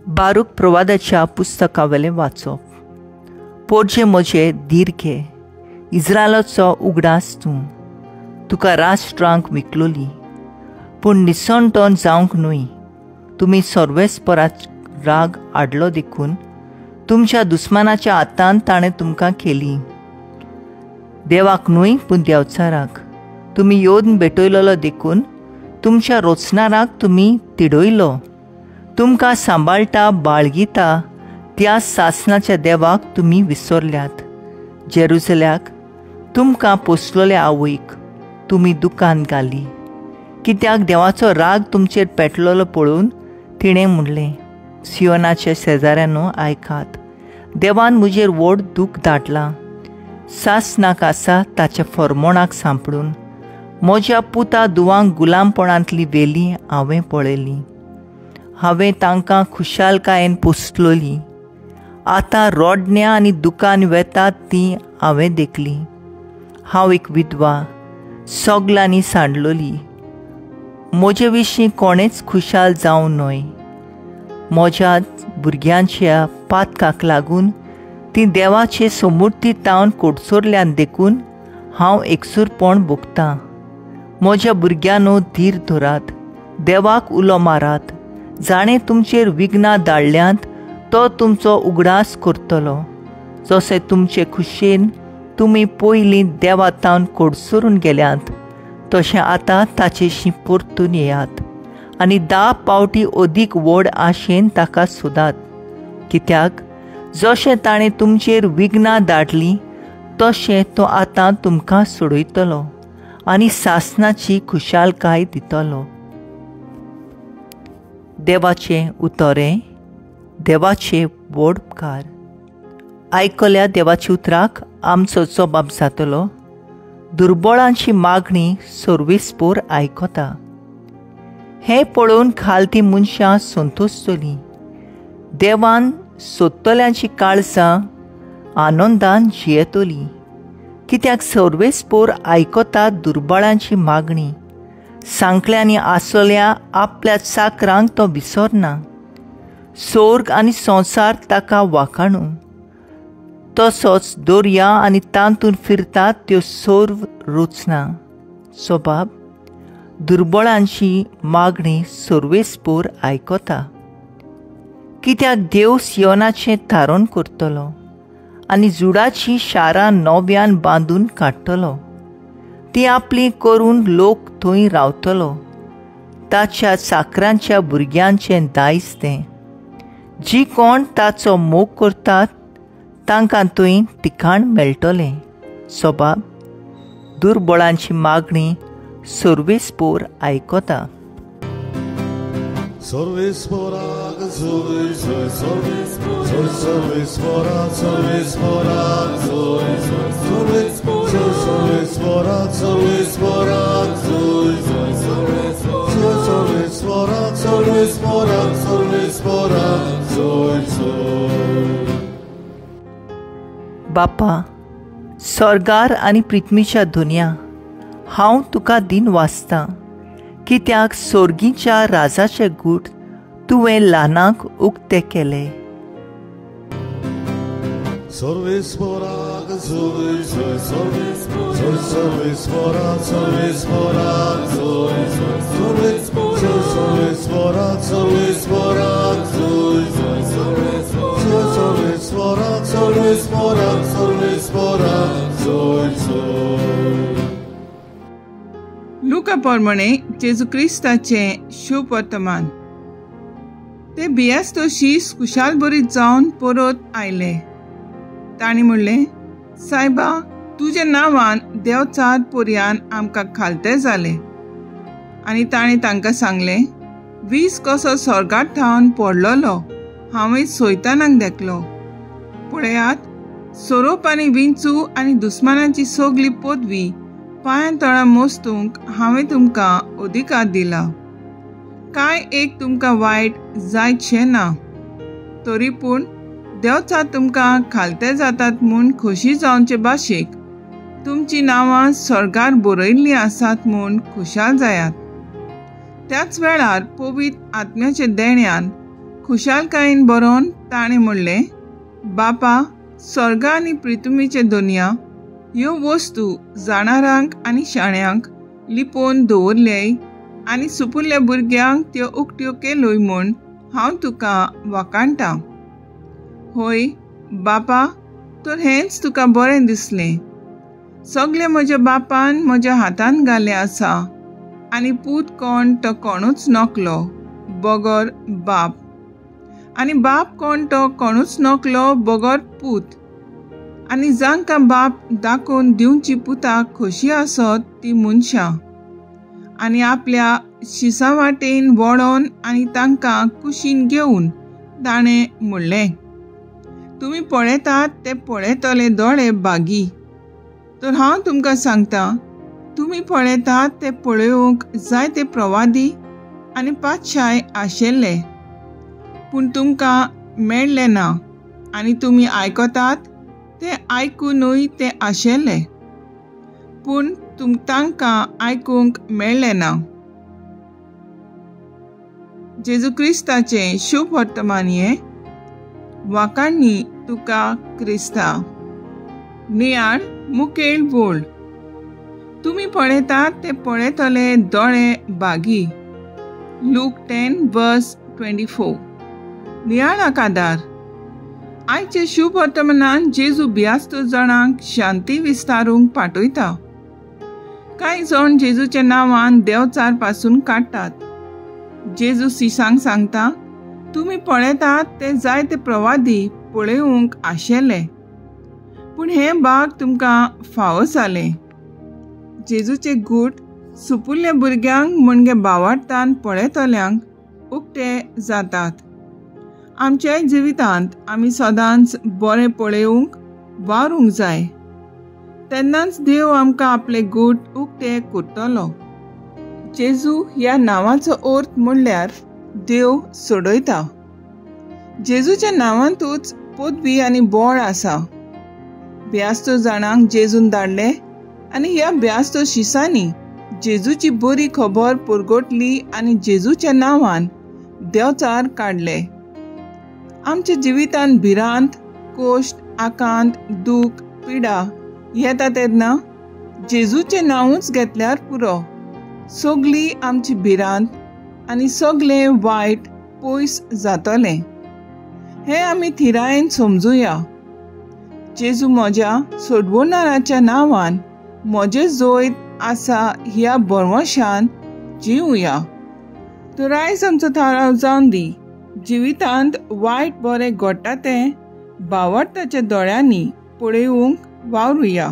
बारूक प्रवादाच्या पुस्तकावेलें वाचप. पोरजे म्हजे धीर घे, इज्रायलाचो उगडास तूं, तुका राष्ट्रांक विकलोली, पूण निसणटोन जावंक न्हय. तुमी सर्वेस्पराक राग हाडलो देखून तुमच्या दुस्मानाच्या हातान ताणें तुमकां केली. देवाक न्हय पूण देवचाराक तुमी येवन भेटयलेलो देखून तुमच्या रोचनाराक तुमी तिडयलो. तुमकां सांबाळटा बाळगिता त्या सासणाच्या देवाक तुमी विसरल्यात. जेरुजल्याक तुमकां पोसलोल्या आवयक तुमी दुकान घाली, कित्याक देवाचो राग तुमचेर पेटलेलो पळोवन तिणें म्हणलें, सियोनाच्या शेजाऱ्यांनो आयकात, देवान म्हजेर व्हड दूख धाडलां. सासणाक आसा ताच्या फरमोणाक सांपडून म्हज्या पुता दुवांक गुलामपणांतली वेली हांवें पळयली. हांवें तांकां खुशालकायेन पोसलोली, आतां रोडण्या आनी दुकान वेतात ती हांवें देखली. हांव एक विधवा, सगल्यांनी सांडलोली, म्हजे विशीं कोणेंच खुशाल जावं न्हय. म्हज्या भुरग्यांच्या पातकाक लागून ती देवाचे समूर्ती तावन कोडसोरल्यान देखून हांव एकसूरपण भोगतां. म्हज्या भुरग्यांनो धीर धरात, देवाक उलो मारात. जाणें तुमचेर विघ्नां धाडल्यांत तो तुमचो उगडास करतलो. जशें तुमचे खुशेन तुमी पयलीं देवा तावन कोडसरून गेल्यांत तशें आतां ताचेशी परतून येयात आनी 10 पावटी अदीक व्हड आशेन ताका सोदात. कित्याक जशें ताणें तुमचेर विघ्नां धाडलीं तशें तो आतां तुमकां सोडयतलो आनी सासणाची खुशालकाय दितलो. देवाचें उतरें, देवाचें व्हड उपकार. आयकल्या देवाच्या उतराक आमचो जबाब जातलो. दुर्बळांची मागणी सर्वेस्पोर आयकता. हें पळोवन खालती मनशां संतोशतलीं. देवान सोदतल्यांची काळजां आनंदान जियेतलीं. कित्याक सर्वेस्पोर आयकता दुर्बळांची मागणी. सांकळ्यांनी आसल्या आपल्या चाकरांक तो विसरना. सोर्ग आनी संवसार ताका वाखाणू, तसोच दर्या आनी तातूंत फिरतात त्यो सर्व रचना. स्वभाव दुर्बळांची मागणी सर्वेस्पोर आयकता. कित्याक देव सियोनाचें थारोवन करतलो आनी जुडाची शारां नव्यान बांदून काडटलो. ती आपली करून लोक थंय रावतलो. ताच्या चाकरांच्या भुरग्यांचें दायज तें. जी कोण ताचो मोग करतात तांकां थंय ठिकाण मेळटलें. स्वभाव दुर्बळांची मागणी सर्वेस्पोर आयकता. बापा, स्वर्गार आनी पृथ्वीच्या दुनिया, हांव तुका दिन वाचतां, कित्याक सोर्गीच्या राजाचे गूट तुवें ल्हानांक उक्ते केले. लुका प्रमाणे जेजू क्रिस्ताचें शुभ वर्तमान. ते बियास्तोशी खुशालभरीत जावन परत आयले. तांणी म्हणलें, सायबा, तुज्या नांवान देवचार पोरयान आमकां खालते जाले. आनी ताणें तांकां सांगलें, वीज कसो स्वर्गार थावन पडलोलो हांवें सोयतानाक देखलो. पळयात, सोरोप आनी विंचू आनी दुस्मानाची सगली पदवी पांयां तळा मोस्तूंक हांवें तुमकां अधिकार दिला. कांय एक तुमकां वायट जायचें ना. तरी पूण देवचार तुमकां खालते जातात म्हूण खोशी जावचे भाशेक तुमचीं नांवां स्वर्गार बरयल्लीं आसात म्हूण खुशाल जायात. त्याच वेळार पवित्र आत्म्याच्या देण्यान खुशालकायेन बरोवन ताणें म्हणलें, बापा, स्वर्गा आनी पृथ्वीचे दुनिया ह्यो वस्तू जाणारांक आनी शाण्यांक लिपोवन दवरल्याय आनी सुपुल्ल्या भुरग्यांक त्यो उक्त्यो केल्यो म्हूण हांव तुका वाखाणटा. होय बापा, तर हेंच तुका बरें दिसलें. सगळें म्हज्या बापान म्हज्या हातान घालें आसा आनी पूत कोण तो कोणूच नकलो बगर बाप, आनी बाप कोण तो कोणूच नकलो बगर पूत, आनी जांकां बाप दाखोवन दिवची पुताक खोशी आसत ती मनशां. आनी आपल्या शिसा वाटेन वळोन आनी तांकां कुशीन घेवन ताणें म्हणलें, तुमी पळयतात ते पळयतले दोळे बागी. तर हांव तुमकां सांगता, तुमी पळयतात ते पळोवंक जायते प्रवादी आनी पातशाय आशिल्ले, पूण तुमकां मेळ्ळें ना, आनी तुमी आयकतात ते आयकुनूय ते आशिल्ले, पूण तांकां आयकूंक मेळ्ळें ना. जेजू क्रिस्ताचें शुभ वर्तमान हें. वाखाणणी तुका क्रिस्ता. नियाळ मुखेल बोल. तुमी पळयतात ते पळयतले दोळे बागी. लूक 10:24. नियाळाक आदार. आयचे शुभ वर्तमानान जेजू बियास्त जाणांक शांती विस्तारूंक पाठयता. कांय जाण जेजूच्या नांवान देवचार पासून काडटात. जेजू शिसांक सांगता, तुमी पळयतात ते जायते प्रवादी पळोवंक आशिल्ले, पूण हें बाग तुमकां फावो जालें. जेजूचे गूट सुपुल्ल्या भुरग्यांक म्हणजे बावार्थान पळयतल्यांक उक्ते जातात. आमच्याय जिवितांत आमी सदांच बरें पळोवंक वावरूंक जाय, तेन्नाच देव आमकां आपले गूट उक्ते करतलो. जेजू ह्या नांवाचो अर्थ म्हणल्यार देव सोडयता. जेजूच्या नांवांतूच पदवी आनी बळ आसा. ब्यास्त जाणांक जेजून धाडले आनी ह्या ब्यास्त शिसांनी जेजूची बरी खबर पुरगोटली आनी जेजूच्या नांवान देवचार काडले. आमच्या जिवितांत भिरांत, कोश्ट, आकांत, दूख, पिडा येता तेन्ना जेजूचें नांवूच घेतल्यार पुरो. सगली आमची भिरांत आनी सगळें वायट पयस जातलें हें आमी थिरायेन समजुया. जेजू म्हज्या सोडवणाराच्या नांवान म्हजें जैत आसा ह्या भरवंशान जिवया. तर आयज आमचो थाराव जावन दी, जिवितांत वायट बरें घडटा तें बावडताच्या दोळ्यांनी पळोवंक वावरुया.